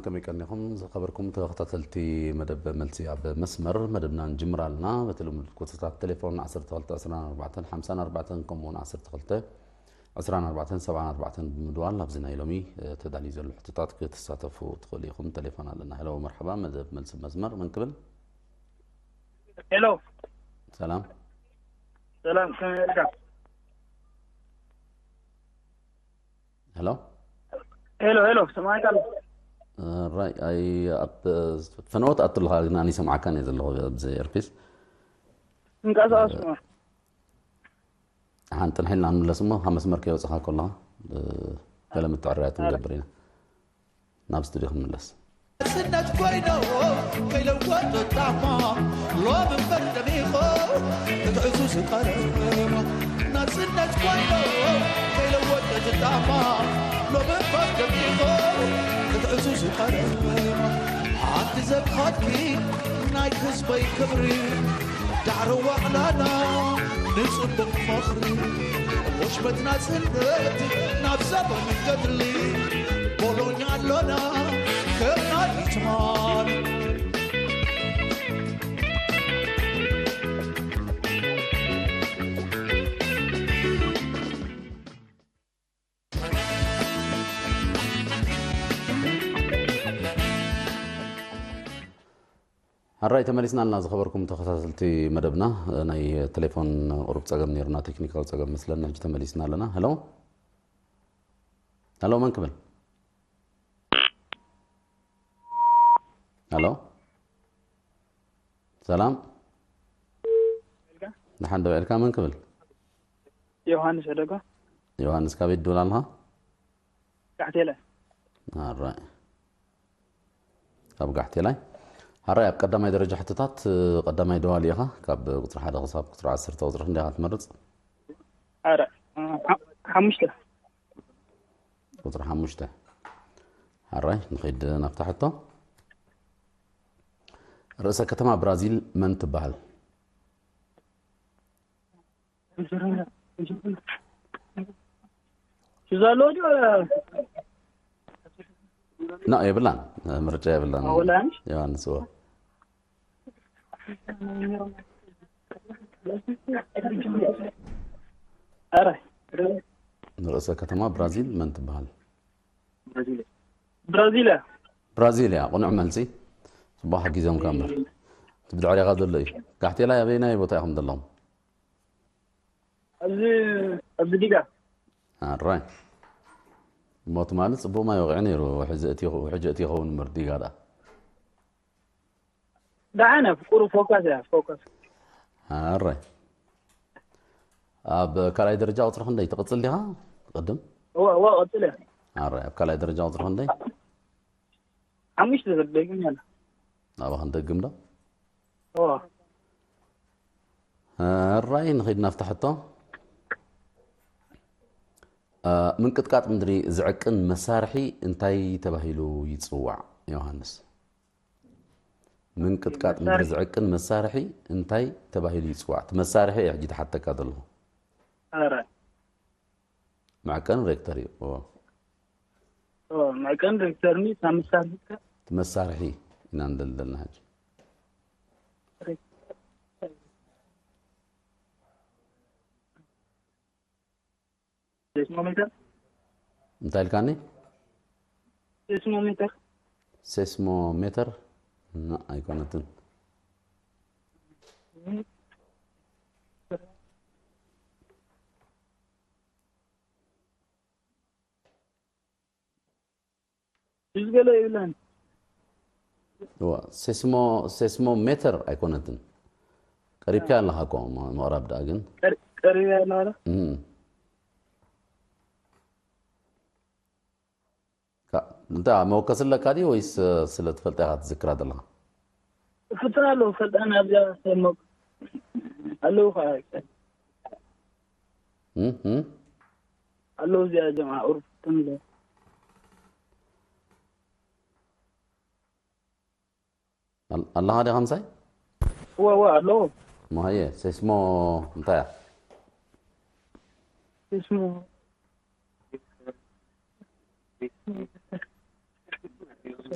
ከመይ ቀኒኹም ዝኸበርኩም ተኸታተልቲ መደብ መልሲ ኣብ መስመር? መደብና ንጅምር ኣለና። በቲ ልሙድ ቁጽርታት ቴሌፎን ዓሰርተ ክልተ ዕስራን ኣርባዕተን ሓምሳን ኣርባዕተን ከምኡውን ዓሰርተ ክልተ ዕስራን ኣርባዕተን ሰብዓን ኣርባዕተን ብምድዋል ኣብዚ ናይ ሎሚ፣ እ፣ ተዳልዩ ዘሎ ሕቶታት ክትሳተፉ ትኽእሉ ኢኹም። ቴሌፎን ኣለና። ሄሎ፣ መርሓባ፣ መደብ መልሲ መስመር መን ክብል? ሄሎ። ሰላም። ሰላም፣ ከመይ ኢልካ? ሄሎ። ሄሎ፣ ሄሎ፣ ሰማዕካ ኣሎ። እ፣ ራይ፣ ኣይ፣ ኣብ፣ እ፣ ፈነወት ኣትልኻ ግን ኣነ ይሰምዓካን እየ ዘለኹ ኣብዚ ኤርፒስ። እንቀሳቐስ እ፣ ነው። ሓን ጥንሕ ኢልና ንምለስ እሞ ካብ መስመር ከይወፅኻ ከለኻ፣ እ፣ ገለ ምትዕርራያት ኧረ። ክንገብር ኢና። ናብ ስቱዲዮ ክንምለስ። ስነት ኮይኖ ከይለወጥ ጣማ ሎም እምበር ደሚኾ ክትዕዙ ዝቐረቦ። ናጽነት ኮይኖ ከይለወጥ ጣማ ሎም እምበር ደሚኾ ክትዕዙ ዝቐረቦ። ሓንቲ ዘብኻትኪ ናይ ህዝበይ ክብሪ ዳዕሮ ዋዕላና ንጽቡቕ ምኽሪ ወሽመት ናጽነት ናብ ዘበን ገድሊ ቦሎኛ ኣሎና ከም ናይ ትማሊ። ሕራይ ተመሊስና ኣለና ዝኸበርኩም ተኸታተልቲ መደብና። ናይ ቴሌፎን ቁሩብ ጸገም ነይሩና፣ ቴክኒካዊ ጸገም መስለኒ። ሕጂ ተመሊስና ኣለና። ሄሎ፣ ሄሎ፣ መን ክብል? ሄሎ፣ ሰላም። ደሓን ዶ ውዒልካ? መን ክብል? ዮሃንስ ዕደጋ። ዮሃንስ፣ ካበይ ትድውል ኣለኻ? ጋሕቴለ። ኣራይ። ካብ ጋሕቴላይ። ኣራይ፣ ኣብ ቀዳማይ ደረጃ ሕቶታት፣ እ፣ ቀዳማይ ደዋሊ ኢኻ። ካብ ቁጽሪ ሓደ ክሳብ ቁጽሪ ዓሰርተ ቁጽሪ ክንደይ ኢኻ ትመርጽ? ኣረ፣ እ፣ ሓ-፣ ሓሙሽተ። ቁጽሪ ሓሙሽተ። ኣራይ፣ ንኸይድ ናብታ ሕቶ። ርእሰ ከተማ ብራዚል መን ትበሃል? ሱዛሎ ድዩ? ና፣ የብላን፣ ምርጫ የብላን። ሆላንድ? ዮሃንስ፣ እወ። ኣረ። ርእሰ ከተማ ብራዚል መን ትበሃል? ብራዚልያ። ብራዚልያ፣ ቅኑዕ መልሲ። ጽቡቕ ሓጊዞምካ እምበር። እቲ ብድሕሪኻ ዘሎ እዩ። ጋሕቴላይ ኣበየናይ ቦታ ኢኹም ዘለኹም? ኣብዚ፣ ኣብዚ ዲጋ። ኣራይ። እሞ ትማሊ ጽቡቕ ማይ ወቒዑ ነይሩ። ውሕጅ እቲ፣ ውሕጅ እቲ ይኸውን እምበር ዲጋ ደኣ። ደሓነ፣ ፍቁሩ ፎካስ እያ፣ ፎካስ። ኣራይ። ኣብ ካልኣይ ደረጃ ቁጽሪ ክንደይ ትቕጽል ዲኻ? ትቕድም? እወ፣ እወ፣ ቀጽል እያ። ኣራይ፣ ኣብ ካልኣይ ደረጃ ቁጽሪ ክንደይ? ሓሙሽተ ዘደግም ያለ። ናባኻ ንደግም ዶ? እወ። ኣራይ፣ ንኸይድ ናብታ ሕቶ። እ፣ ምንቅጥቃጥ ምድሪ ዝዕቅን መሳርሒ እንታይ ተባሂሉ ይጽዋዕ? ዮሃንስ። ምንቅጥቃጥ ምድሪ መሳርሒ። ዝዕቅን መሳርሒ እንታይ ተባሂሉ ይጽዋዕ? እቲ መሳርሒ እየ ሕጂ ትሓተካ ዘለኹ። ኣረ። መዕቀን ሬክተር እዩ። እዎ። ኦ፣ መዕቀን ሬክተር ኒ፣ እታ መሳርሒ ከ? እቲ መሳርሒ ኢና ንደሊ ዘለና ሕጂ። ሬክተር። ሴስሞሜተር? እንታይ ኢልካኒ? ሴስሞሜተር። ሴስሞሜተር? ና፣ ኣይኮነትን። ዝገለ ይብላን። እዋ፣ ሴስሞ-፣ ሴስሞሜተር ኣይኮነትን። ቀሪብካ ኣለኻ እኮ፣ ም-፣ ምቕራብ ደኣ ግን። ቀር-፣ ቀሪብ ያለ ኣለ? እም። ካ-፣ እንታይ መወከሲ ኣለካ ድዩ ወይስ፣ እ፣ ስለ ትፈልጣ ኢኻ ትዝክራ ዘለኻ? እፍትን ኣለዉ፣ ፈልጣን ኣብዚኣ ሰሞቅ ኣለዉ ኸዓ። እም፣ እም። ኣለዉ እዚኣ ጀምዓ ቁሩብ ትንለ። ኣል-፣ ኣለኻ ዲኻ ምሳይ? እወ፣ እወ፣ ኣለዉ። እሞ ሃየ፣ ሴስሞ እንታይ እያ? ሴስሞ።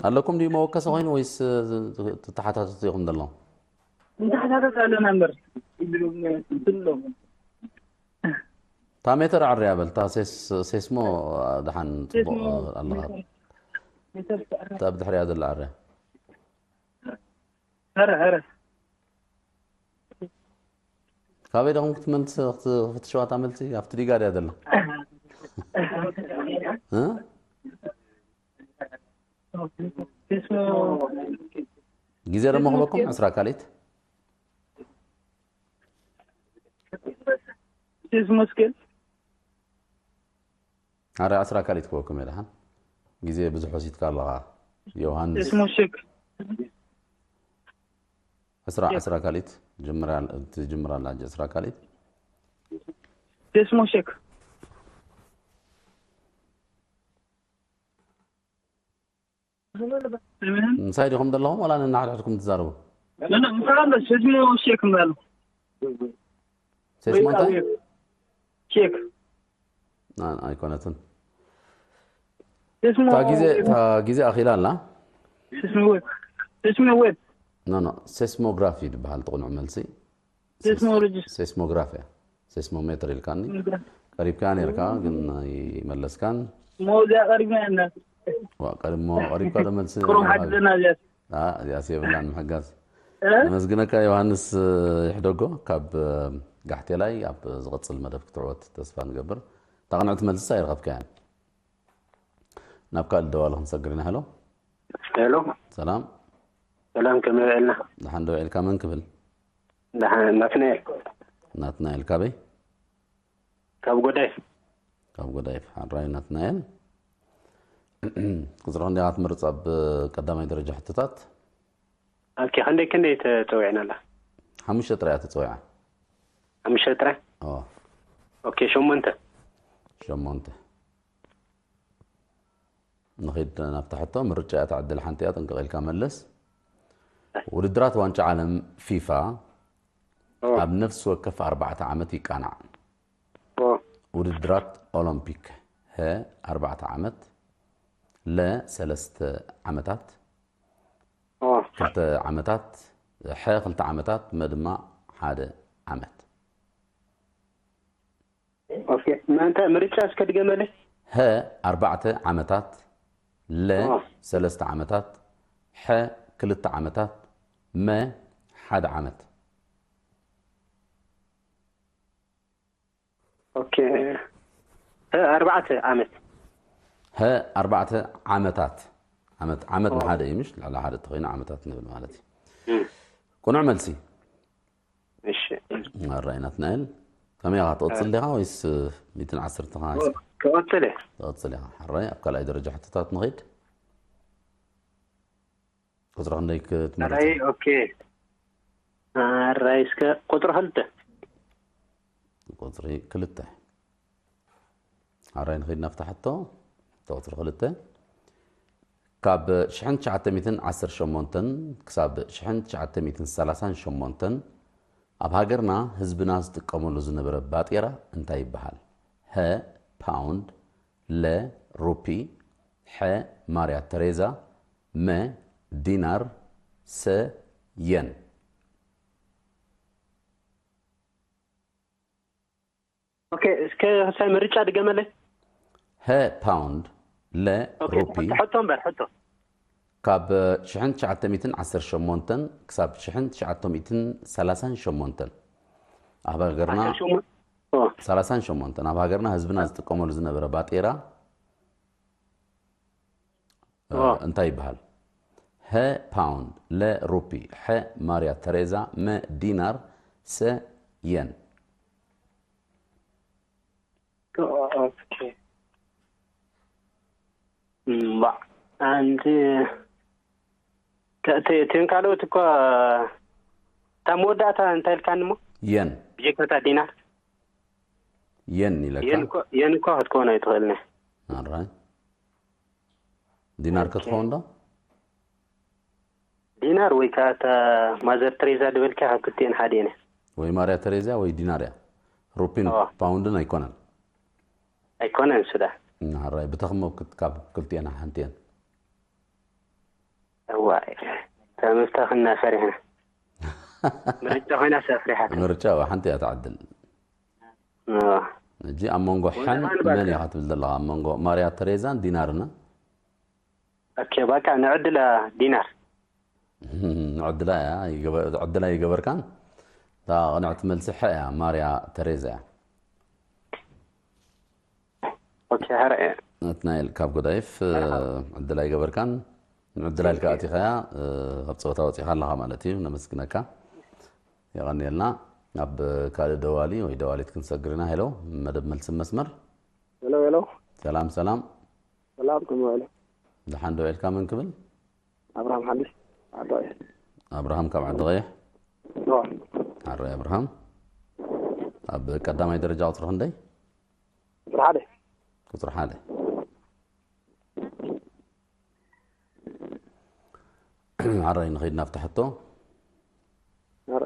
ኣለኩም ድዩ መወከሲ ኮይኑ ወይስ ትተሓታተቱ ኢኹም ዘለኹም? ንተሓታተት ኣለና እምበር እንትን ኣሎ። እታ ሜተር ኣዕርያ በል። እታ ሴስሞ ደሓን ጽቡቕ ኣለኻ። እታ ብድሕሪያ ዘላ ኣዕርያ። ኧረ ኧረ ካበይ ደኹም ክትመልስ ክትፍትሽዋ እታ መልሲ ኣብቲ ዲጋ ድያ ዘላ? እ? ግዜ ደሞ ክበኩም ዕስራ ካልኢት። ሴስሞ ስኬል ኣረ ዕስራ ካልኢት ክበኩም እየ ደሓን። ግዜ ብዙሕ ወሲድካ ኣለኻ ዮሃንስ። ሴስሞ ሼክ ዕስራ ዕስራ ካልኢት ጅምራ ትጅምራ ኣላ ሕጂ ዕስራ ካልኢት። ሴስሞ ሼክ ምሳይ ዲኹም ዘለኹም ዋላ ነናሕድሕድኩም ትዛረቡ? ምሳኻ ኣሎ ሴስሞ ሼክ እምበሉ። ሴስሞ እንታይ? ሼክ ኣይኮነትን። ሴስሞ እታ ግዜ እታ ግዜ ኣኺላ ኣላ። ሴስሞ ዌብ ሴስሞ ዌብ ኖ ኖ ሴስሞግራፊ ዝበሃል ጥቕኑዕ መልሲ። ሴስሞሎጂ ሴስሞግራፊ እያ። ሴስሞሜትር ኢልካኒ ቀሪብካ ነርካ ግን ኣይመለስካን። ሞዚያ ቀሪብና እና ዋ ቀሪሞ ቀሪብካ ዶ መልሲ ቁሩብ ሓግዘና እዚያስ አ እዚኣስ የብላን ምሕጋዝ። ነመስግነካ ዮሃንስ ይሕደጎ ካብ ጋሕቴላይ ኣብ ዝቕጽል መደብ ክትዕወት ተስፋ ንገብር። እታ ቅንዕቲ መልሲ ኣይረኸብካያን። ናብ ካልእ ደዋሊ ክንሰግር ኢና። ሄሎ ሄሎ ሰላም ሰላም ከመይ ውዒልና? ደሓን ዶ ውዒልካ? መን ክብል? ደሓን ናትናኤል ናትናኤል ካበይ? ካብ ጎዳይፍ ካብ ጎዳይፍ ሓራይ ናትናኤል። ቁፅሪ ክንደይ ኢኻ ትምርፅ ኣብ ቀዳማይ ደረጃ ሕቶታት? ኦኬ ክንደይ ክንደይ ተፀዊዕና ኣላ? ሓሙሽተ ጥራይ እያ ተፀዊዓ። ሓሙሽተ ጥራይ ኦ ኦኬ ሸሞንተ ሸሞንተ ንኺድ ናብታ ሕቶ። ምርጫ እያ ትዕድል ሓንቲ እያ ጥንቅቕ ኢልካ መልስ። ውድድራት ዋንጫ ዓለም ፊፋ ኦ ኣብ ነፍሲ ወከፍ ኣርባዕተ ዓመት ይቃናዕ። ኦ ውድድራት ኦሎምፒክ ሀ ኣርባዕተ ዓመት ለ ሰለስተ ዓመታት ኦ ክልተ ዓመታት ሐ ክልተ ዓመታት መ ድማ ሓደ ዓመት ኦኬ መእንተ ምርጫ እስከ ድገመለይ ሀ ኣርባዕተ ዓመታት ለ ኦ። ሰለስተ ዓመታት ሐ ክልተ ዓመታት መ ሓደ ዓመት ኦኬ ሀ ኣርባዕተ ዓመት ሀ ኣርባዕተ ዓመታት ዓመት ዓመት ኦ። ንሓደ እዩ ምሽ ልዕሊ ሓደ ተኮይኑ ዓመታት ንብል ማለት እዩ እም፣ ቁኑዕ መልሲ እሺ ኣራይ ናትናኤል ከመይ ኢኻ ትቕፅል ዲኻ ወይስ ሚትን ዓሰርተ ኢኻ ክቐፅል እየ ትቕፅል ኢኻ ሓራይ ኣብ ካልኣይ ደረጃ ሕቶታት ንኸይድ ቁፅሪ ክንደይ ክትመርፅ ኣራይ ኦኬ ኣራይ እስከ ቁፅሪ ክልተ ቁፅሪ ክልተ ሓራይ ንኸይድ ናብታ ሕቶ ቁፅሪ ክልተ ካብ ሽሕን ትሽዓተ ሚእትን ዓሰርተ ሸሞንተን ክሳብ ሽሕን ትሽዓተ ሚእትን ሰላሳን ሸሞንተን ኣብ ሃገርና ህዝብና ዝጥቀመሉ ዝነበረ ባጤራ እንታይ ይበሃል? ሀ ፓውንድ፣ ለ ሩፒ፣ ሐ ማርያ ተሬዛ፣ መ ዲናር፣ ሰ የን። ኦኬ እስከ ክሳይ ምርጫ ድገመለይ ሀ ፓውንድ፣ ለ ኦኬ ሩፒ ሕቶ እምበር ሕቶ ካብ ሽሕን ትሽዓተ ሚእትን ዓሰርተ ሸሞንተን ክሳብ ሽሕን ትሽዓተ ሚእትን ሰላሳን ሸሞንተን ኣብ ሃገርና ዓሰርተ ሸሞንተ ኦ ሰላሳን ሸሞንተን ኣብ ሃገርና ህዝብና ዝጥቀመሉ ዝነበረ ባጤራ እ፣ ኦ። እንታይ ይበሃል? ሀ ፓውንድ፣ ለ ሩፒ፣ ሐ ማርያ ተሬዛ፣ መ ዲናር፣ ሰ የን። ኦኬ እምባዕ ኣንቲ ከ- እተ- እተን ካልኦት እኳ እታ መወዳእታ እንታይ ኢልካኒ እሞ የን ብጀካታ ዲናር የን ኢለካ የን እኳ የን እኳ ክትከውን ኣይትኽእልን እያ ኣራይ ዲናር ክትኸውን ዶ? ዲናር ወይ ከዓ እታ ማዘር ትሬዛ ዝበልካ ካብ ክልቲኤን ሓደ እየን ወይ ማርያ ተሬዛ ወይ ዲናር እያ። ሩፒን ኣዋ። ፓውንድን ኣይኮነን። ኣይኮነን ሱዳ ናራይ ብተኽሞ ክት- ካብ ክልቲኤን ሓንቲኤን። እዋይ፣ ተምፍታ ክና ፈሪሕና። ምርጫ ኮይና ሰፍሪሓት። ምርጫ እዋ፣ ሓንቲ እያ ትዓድል። እዋ። ሕጂ ኣብ መንጎ ሕን ዝኸኣን ባካ። መን ኢኻ ትብል ዘለኻ? ኣብ መንጎ ማርያ ተሬዛን ዲናርን? ኦኬ፣ ባካ፣ ንዕድላ ዲናር። ንዕድላ እያ፣ ይገበ-፣ ዕድላ ይገበርካን። እታ ቅንዕቲ መልሲ ሐ እያ፣ ማርያ ተሬዛ እያ። ኦኬ፣ ሐረ እያ። ናትናኤል ካብ ጎዳይፍ፣ መርሓባ። ዕድላ ይገበርካን። ንዕድላ ኢልካ ኣቲኻያ፣ ካብ ጸወታ ወጺኻ ኣለኻ ማለት እዩ። ነመስግነካ። የቐንየልና። ናብ ካልእ ደዋሊ ወይ ደዋሊት ክንሰግር ኢና። ሄሎ፣ መደብ መልሲ መስመር። ሄሎ፣ ሄሎ። ሰላም፣ ሰላም። ሰላም፣ ከመይ ውዒልኩም? ደሓን ዶ ውዒልካ? መን ክብል? ኣብርሃም ሓድሽ፣ ዓዲ ቀይሕ። ኣብርሃም ካብ ዓዲ ቀይሕ? እዋ። ሓራይ ኣብርሃም። ኣብ ቀዳማይ ደረጃ ቁጽሪ ክንደይ? ቁጽሪ ሓደ። ቁጽሪ ሓደ። ሓራይ ንኸይድ ናብቲ ሕቶ። ኣረ።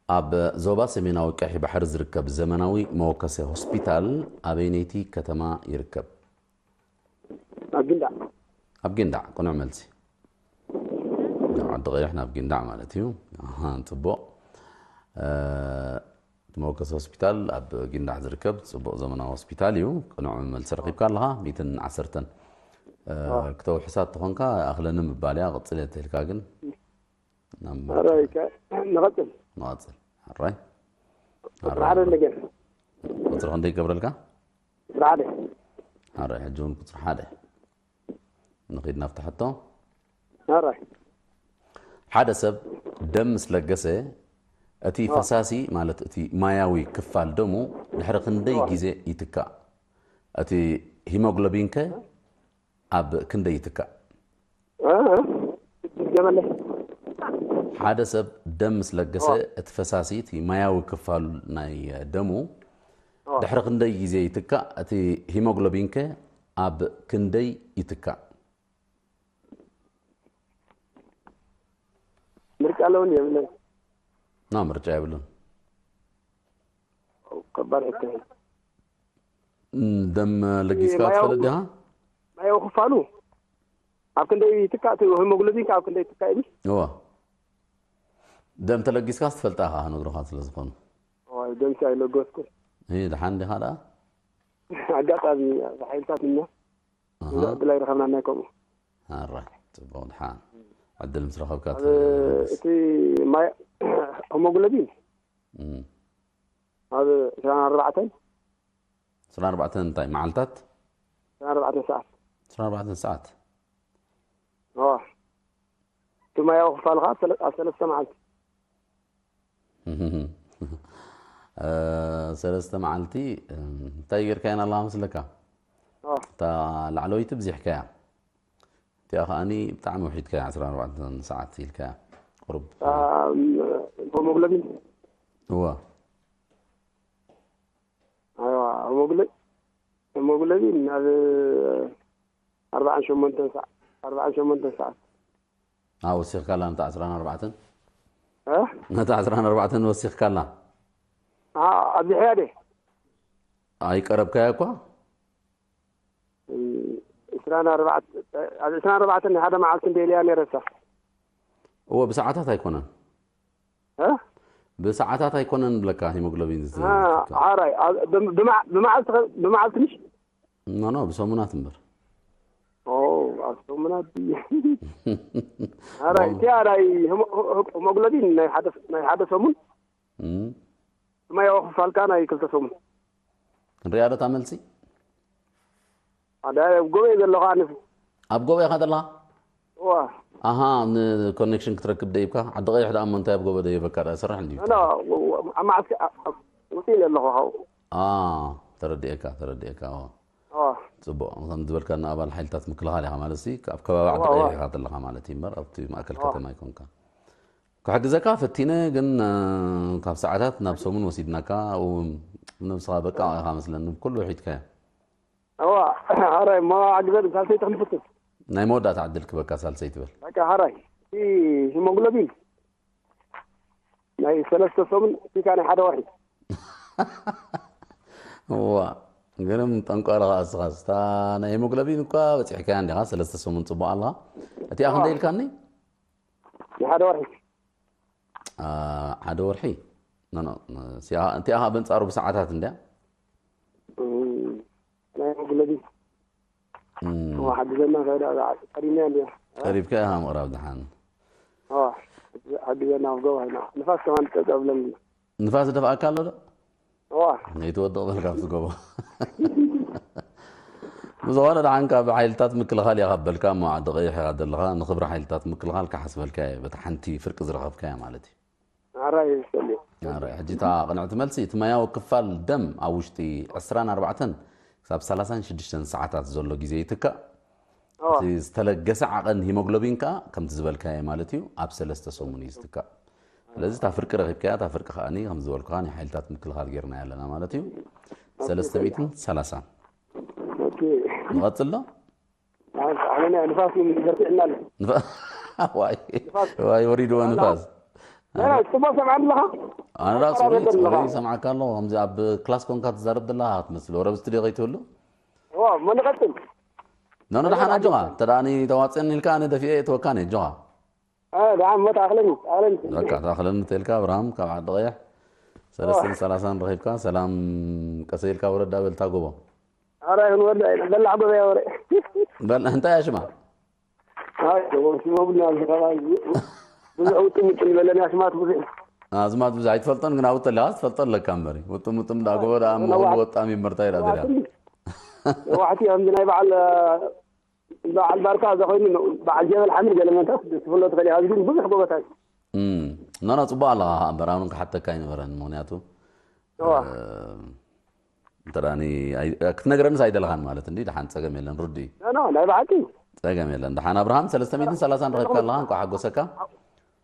ኣብ ዞባ ሰሜናዊ ቀይሕ ባሕሪ ዝርከብ ዘመናዊ መወከሲ ሆስፒታል ኣበይነይቲ ከተማ ይርከብ? ኣብ ጊንዳዕ። ኣብ ጊንዳዕ፣ ቅኑዕ መልሲ። ናብ ዓዲ ቀይሕ ናብ ጊንዳዕ ማለት እዩ። ኣሃ፣ ጽቡቕ። እ፣ እቲ መወከሲ ሆስፒታል ኣብ ጊንዳዕ ዝርከብ ጽቡቕ ዘመናዊ ሆስፒታል እዩ። ቅኑዕ መልሲ ረኺብካ ኣለኻ፣ ሚእትን ዓሰርተን። እ፣ ኣዎ። ክተውሕሳ ተኾንካ፣ ኣኽለኒ ምባል እያ፣ ቅጽል እየ ተልካ ግን። ናብ ኣረ፣ ይከ-፣ ንቐጽል። ንቐጽል። ኣራይ። ቁጽሪ ሓደ እንደገና። ቁጽሪ ክንደይ ይገብረልካ? ቁጽሪ ሓደ። ኣራይ፣ ሕጂ እውን ቁጽሪ ሓደ። ንኺድ ናብቲ ሕቶ። ኣራይ። ሓደ ሰብ ደም ምስ ለገሰ፣ እቲ ኣዎ። ፈሳሲ፣ ማለት እቲ ማያዊ ክፋል ደሙ፣ ድሕሪ ክንደይ ኣዎ። ግዜ ይትካእ? እቲ ሂሞግሎቢንከ ኣብ ክንደይ ይትካእ? እ፣ እ፣ ድገመለይ። ሓደ ሰብ ደም ምስ ለገሰ፣ ኣዎ። እቲ ፈሳሲ፣ እቲ ማያዊ ክፋል ናይ ደሙ፣ ኣዎ። ድሕሪ ክንደይ ግዜ ይትካእ? እቲ ሂሞግሎቢንከ ኣብ ክንደይ ይትካእ? ምርጫ ኣለውን የብለን። ና፣ ምርጫ የብሉን። ከባድ ሕቶ እዩ። እም፣ ደም ለጊስካ ማያዊ ትፈልጥ ዲኻ? ማያዊ ክፋሉ ኣብ ክንደይ ይትካእ? እቲ ሄሞግሎቢን ኣብ ክንደይ ይትካእ ኢሉ? እዋ። ደም ተለጊስካስ ትፈልጣ ኢኻ፣ ክነግሩኻ ስለ ዝኾኑ። እዋይ፣ ደም ሲ ኣይለገስኩን። እይ፣ ደሓን ዲኻ ደኣ? ኣጋጣሚ ኣብ ሓይልታት እኛ ኣሃ። ብዙሕ ዕድል ኣይረኸብናን ናይ ከምኡ። ኣራይ፣ ጽቡቕ፣ ደሓን። ዕድል ምስ ረኸብካ ኣብ ትለግስ። እቲ ማይ-፣ ሄሞግሎቢን እም። ኣብ ዕስራን ኣርባዕተን። ዕስራን ኣርባዕተን እንታይ መዓልታት? ዕስራን ኣርባዕተን ሰዓት። ዕስራን ኣርባዕተን ሰዓት። እዋ። እቲ ማያዊ ክፋል ኸዓ ሰለ-፣ ኣብ ሰለስተ መዓልቲ። እ፣ ሰለስተ መዓልቲ፣ እም፣ እንታይ ጌርካየን ኣለኻ መስለካ? እዋ። እታ ላዕለወይቲ ብዚሕካያ። እቲኣ ኸኣኒ ብጣዕሚ ውሒድካያ፣ ዕስራን ኣርባዕተን ሰዓት ኢልካያ። ቁሩብ። እታ፣ እም፣ ሄሞግሎቢን። እዋ። ኣይዋ፣ ሄሞግሎ-፣ ሄሞግሎቢን ኣብ ኣርባዓን ሸሞንተን ሰዓ-፣ ኣርባዓን ሸሞንተን ሰዓት። ኣ፣ ወሲኽካላ ነታ ዕስራን ኣርባዕተን? እ? ነታ ዕስራን ኣርባዕተን ወሲኽካላ? ኣ፣ ኣብዚሐያ ድየ? ኣይቀረብካያ እኳ? እ፣ ዕስራን ኣርባዕተ፣ ኣብ ዕስራን ኣርባዕተን ሓደ መዓልቲ እንደ ኢለያ ነይረሳ። እወ፣ ብሰዓታት ኣይኮነን። እ? ብሰዓታት ኣይኮነን ብለካ ሂሞግሎቢን ዝ-፣ አ፣ ዝትካ። ሓራይ፣ ኣብ፣ ብም-፣ ብመዓ-፣ ብመዓልቲ ኸ-፣ ብመዓልቲ ምሽ? ኖ፣ ኖ፣ ብሰሙናት እምበር። ኦ፣ ኣብ ሰሙናት ድዩ? ሓራይ፣ ኖ። እቲ ሓራይ ሂሞ-፣ ሂ-፣ ሂሞግሎቢን ናይ ሓደ፣ ናይ ሓደ ሰሙን? እም። ማያዊ ክፋልካ ናይ ክልተ ሰሙን። ክንሪኣ ዶ እታ መልሲ? ኣደ፣ ኣብ ጎበ እየ ዘለኹ ኣነስ። ኣብ ጎበ ኢኻ ዘለኻ? እዋ። ኣሃ፣ ንኮኔክሽን ክትረክብ ደይብካ? ዓዲ ቀይሕ ደኣ እሞ እንታይ ኣብ ጎበ ደይበካ ደኣ ይሰርሕ እንድዩ? ኖ፣ ኣብ መዓስከ-፣ ኣብ፣ ኣብ ውፅእ ኢለ ኣለኹ ካብኡ። ኣ፣ ተረዲኤካ፣ ተረዲኤካ፣ እዋ። እዋ። ጽቡቕ። ከም ዝበልካ ንኣባል ሓይልታት ምክልኻል ኢኻ ማለት ሲ፣ ኣብ ከባቢ ዓዲ እዋ፣ እዋ። ቀይሕ ኢኻ ዘለኻ ማለት እዩ እምበር፣ ኣብቲ ማእከል እዋ። ከተማ ኣይኮንካ። ክሕግዘካ ፈቲነ፣ ግን፣ እ፣ ካብ ሰዓታት ናብ ሰሙን ወሲድናካ፣ ኣብኡ ንብስኻ በቃ ኢኻ መስለኒ፣ ብኩሉ ውሒድካዮ። እዋ፣ ሓራይ፣ እሞ ሓግዘኒ፣ ሳልሰይቲ ክንፍትን። ናይ መወዳእታ ዕድል ክበካ፣ ሳልሰይቲ በል። በቃ፣ ሓራይ፣ እቲ ሂሞግሎቢን ናይ ሰለስተ ሰሙን፣ እቲ ከኣ ናይ ሓደ ወርሒ። እዋ። ግርም ጠንቋል ኸዓ እስኻስ። እታ ናይ ሄሞግሎቢን እኳ በፂሕካያ እንዲኻ፣ ሰለስተ ሰሙን ፅቡቕ ኣለኻ። እቲኣ ክንደይ ኢልካኒ? ንሓደ ወርሒ። አ፣ ሓደ ወርሒ። ኖ፣ ኖ፣ እቲኣ፣ እቲኣ ኸዓ በንጻሩ ብሰዓታት እንድያ። እም፣ ናይ ሄሞግሎቢን። እም፣ እዋ፣ ሓግዘና፣ ከይዳ፣ ቀዲምያ እንድያ። ቀሪብካ ኢኻ ምቕራብ ድሓን። እዋ፣ ሓግዘና፣ ኣብ ጎባ ኢና። ንፋስ ከማን ጠጠው ብለኒ። ንፋስ ደፍኣካ ኣሎ ዶ? እዋ። ነይትወድቕ በል ካብቲ ጎቦ። ብዝኾነ ደሓን ካብ ሓይልታት ምክልኻል እያ ካብ በልካ እሞ ዓዲ ቀይሕ ኢኻ ዘለኻ፣ ንኽብሪ ሓይልታት ምክልኻል ክሓስበልካ እየ፣ በታ ሓንቲ ፍርቂ ዝረኸብካያ ማለት እዩ። ኣራይ ይሰልዩ። ኣረ፣ ሕጂ እታ ቅንዕቲ መልሲ፣ እቲ ማያዊ ክፋል ደም ኣብ ውሽጢ ዕስራን ኣርባዕተን ክሳብ ሰላሳን ሽዱሽተን ሰዓታት ዘሎ ግዜ ይትካእ። እዋ። እቲ ዝተለገሰ ዓቐን ሂሞግሎቢን ከኣ ከምቲ ዝበልካዮ ማለት እዩ፣ ኣብ ሰለስተ ሰሙን እዩ ዝትካእ። ስለዚ እታ ፍርቂ ረኺብካያ፣ እታ ፍርቂ ከኣኒ ከም ዝበልኩኻ ናይ ሓይልታት ምክልኻል ጌርናያ ኣለና ማለት እዩ። ሰለስተ ሚእትን ሰላሳን። ኦኬ። ንቐጽል ዶ? ኣነ ንፋስ ይበርትዕና ኣሎ። ንፋ-፣ ዋይ፣ ዋይ፣ ወሪድዎ ንፋስ። ና፣ ጽቡቕ ሰምዓኒ ኣለኻ? ኣነ ዳ ኣቀራርባ ጽሩይ፣ ጽሩይ ዘለኻ? ይሰምዓካ ኣለኹ። ከምዚ ኣብ ክላስ ኮንካ ትዛረብ ዘለኻ ክትመስል። ወረ ኣብ ስቱድዮ ከይትህሉ? እዋ፣ መን ይቐጽል? ኖ፣ ኖ፣ ደሓን ኣጆኻ። እንተ ደኣ እኒ ተዋጽአኒ ኢልካ ኣነ ደፊኤ እየ እትወካኒ፣ ኣጆኻ። እ፣ ደሓን እሞ ተኣኽለኒ፣ ተኣኽለኒ። በቃ፣ ተኣኽለኒ እንተ ኢልካ፣ ኣብርሃም ካብ ዓዲ ቀይሕ ሰለስተን ሰላሳን ረኺብካ፣ ሰላም ቀሰ ኢልካ ወረድ ኣበልታ ጎቦ። ኣረ፣ ይኹን ወደ በላዕ ጎበያ ወረ። በል፣ እንታይ እያ ሽማ? ኣይ፣ ጎቦ፣ ሽማ ቡና ኣብዚ ከባቢ ብዙሕ ውጥም ውጥም ዝበለኒ ኣስማት ብዙሕ። ኣዝማት ብዙሕ ኣይትፈልጦን፣ ግን ኣብኡ ተለኻ ትፈልጦ ኣለካ እምበሪ። ውጥም ውጥም ደኣ ጎቦ ደኣ እሞ ነዋሕቲ ወጣም ይመርታ ኢላ ደልያ። ነዋሕቲ ከምዚ ናይ በዓል፣ በዓል ባርካ ዝኾይኑ ነው። በዓል ጀበል ሓምድ ገለ መንታት ክትፍሎ ትኽእል ኢኻ። ኣብዚ ግን ብዙሕ ጎቦታት። እም፣ ኖ፣ ኖ፣ ጽቡቕ ኣለኻ ኸዓ እምበር፣ ኣነ እውን ክሓተካ ኣይነበረን። ምኽንያቱ፣ እዋ። እ፣ እንተ ደኣ ኒ-፣ ኣይ-፣ ክትነግረንስ ኣይደለኻን ማለት እንዲ፣ ደሓን ጸገም የለን፣ ርዱእ እዩ። ኖ፣ ኖ፣ ናይ ብሓቂ። ጸገም የለን። ደሓን ኣብርሃም፣ ሰለስተ ሚእትን ሰላሳን ረኺብካ ኣለኻ፣ እንኳዕ ሓጎሰካ።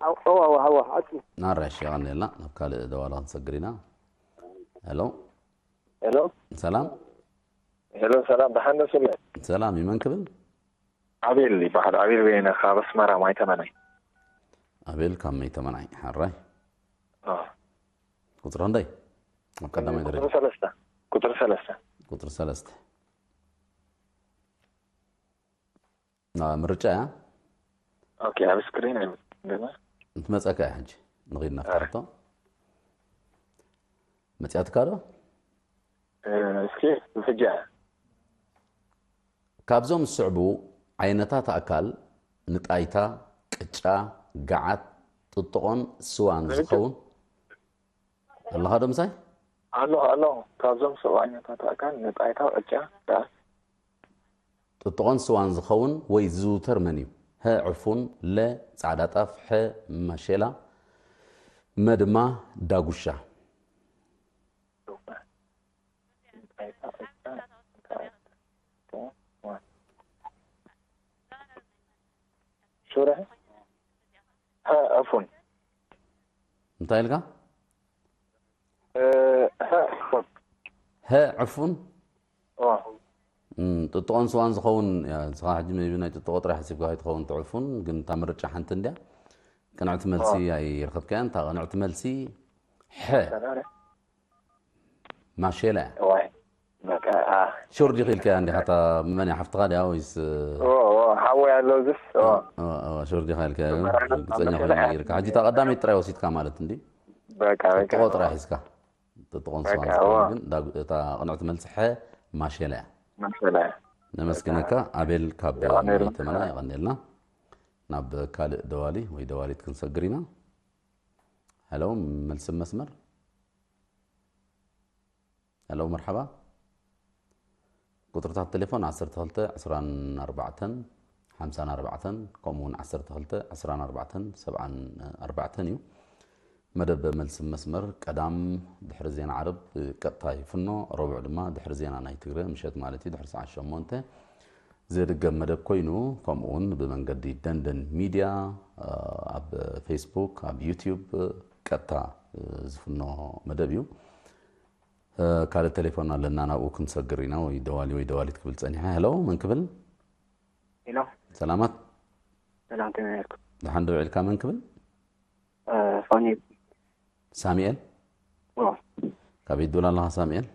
ኣው-፣ እዋ፣ እዋ፣ እዋ፣ ሓቂ። ናራሽ፣ የቐንየልና። ናብ ካልእ ደዋላ ክንሰግር ኢና። ሄሎ። ሄሎ። ሰላም። ሄሎ፣ ሰላም፣ ደሓን ዶ ስለ? ሰላም፣ ይመን ክብል? ኣቤል ይበሃል። ኣቤል በየነ፣ ካብ ኣስመራ፣ ማይ ተመናይ። ኣቤል ካብ ማይ ተመናይ፣ ሓራይ። ኣዎ። ቁጽሪ ክንደይ? ኣብ ቀዳማይ ደረጃ። ቁጽሪ ሰለስተ። ቁጽሪ ሰለስተ። ቁጽሪ ሰለስተ። ና ምርጫ እያ? ኦኬ፣ ኣብ ስክሪን ኣይመጽእን ገና። እንትመጸካ እያ ሕጂ። ንኺድ ናብታ ሕቶ። መጽያትካ ዶ? እ፣ እስኪ፣ ብሕጂ እያ። ካብዞም ዝስዕቡ ዓይነታት ኣካል ንጣይታ፣ ቅጫ፣ ገዓት፣ ጥጥቖን ስዋን ዝኸውን ኣለኻ ዶ ምሳይ? ኣለኹ፣ ኣለኹ። ካብዞም ዝስዕቡ ዓይነታት ኣካል ንጣይታ፣ ቅጫ፣ ገዓት። ጥጥቖን ስዋን ዝኸውን ወይ ዝዝውተር መን እዩ? ሀ ዕፉን፣ ለ ጻዕዳ ጣፍ፣ ሐ ማሼላ፣ መ ድማ ዳጉሻ። ሹረ፣ ሀ ዕፉን። እንታይ ኢልካ? እ፣ ሀ ዕፉን። ሀ ዕፉን? እዋ። እም፣ ጥጥቖን ስዋን ዝኸውን፣ ያ፣ ንስኻ ሕጂ maybe ናይ ጥጥቖ ጥራይ ሓሲብካ ከይትኸውን ትዕፉን፣ ግን እታ ምርጫ ሓንቲ እንድያ። ቅንዕቲ መልሲ ኣይረኸብካያን። እታ ቅንዕቲ መልሲ ሐ። ማሼላ እያ። እዋይ። በቃ፣ አ። ሹር ዲኺ ኢልካያ እንዲኻ፣ እታ መን እያ ሓፍትኻ ድያ ወይስ? ኦ፣ ኦ፣ ሓወይ ኣሎ እዚስ፣ ኦ። ኦ፣ ኦ፣ ሹር ዲኻ ኢልካያ፣ መራሕቲ ርግጸኛ ማሼላ ኮይነ እያ። ነጊርካ። ሕጂ እታ ቀዳመይቲ ጥራይ ወሲድካ ማለት እንዲ? በቃ፣ በቃ፣ ጥጥቖ ኦ። ጥራይ ሒዝካ። ጥጥቖን በቃ፣ ስዋን ዝኸውን ኦ። ግን ዳግ-፣ እታ ቅንዕቲ መልሲ ሐ ማሼላ እያ። ማሼላ እያ። ነመስግነካ ኣቤል ካብ የቐንየልና። ማይ ተመና፣ የቐንየልና። ናብ ካልእ ደዋሊ ወይ ደዋሊት ክንሰግር ኢና። ሄሎ፣ መልሲ መስመር። ሄሎ፣ መርሓባ። ቁጽርታት ቴሌፎን ዓሰርተ ክልተ ዕስራን ኣርባዕተን ሓምሳን ኣርባዕተን፣ ከምኡ እውን ዓሰርተ ክልተ ዕስራን ኣርባዕተን ሰብዓን ኣርባዕተን እዩ። መደብ መልሲ መስመር ቀዳም ድሕሪ ዜና ዓርብ ቀጥታ ይፍኖ፣ ረቡዕ ድማ ድሕሪ ዜና ናይ ትግረ ምሸት ማለት እዩ፣ ድሕሪ ሰዓት ሸሞንተ ዝድገም መደብ ኮይኑ፣ ከምኡ እውን ብመንገዲ ደንደን ሚድያ፣ እ፣ ኣብ ፌስቡክ፣ ኣብ ዩትዩብ ቀጥታ፣ እ፣ ዝፍኖ መደብ እዩ። እ፣ ካልእ ቴሌፎን ኣለና፣ ናብኡ ክንሰግር ኢና፣ ወይ ደዋሊ ወይ ደዋሊት ክብል ጸኒሐ። ሄሎ፣ መን ክብል? ሄሎ፣ ሰላማት። ሰላም፣ ከመይ ነርኩም? ደሓን ዶ ውዒልካ? መን ክብል? እ፣ ፋኑኤል። ሳሙኤል? ኦ፣ ካበይ ትብል ኣለኻ ሳሙኤል?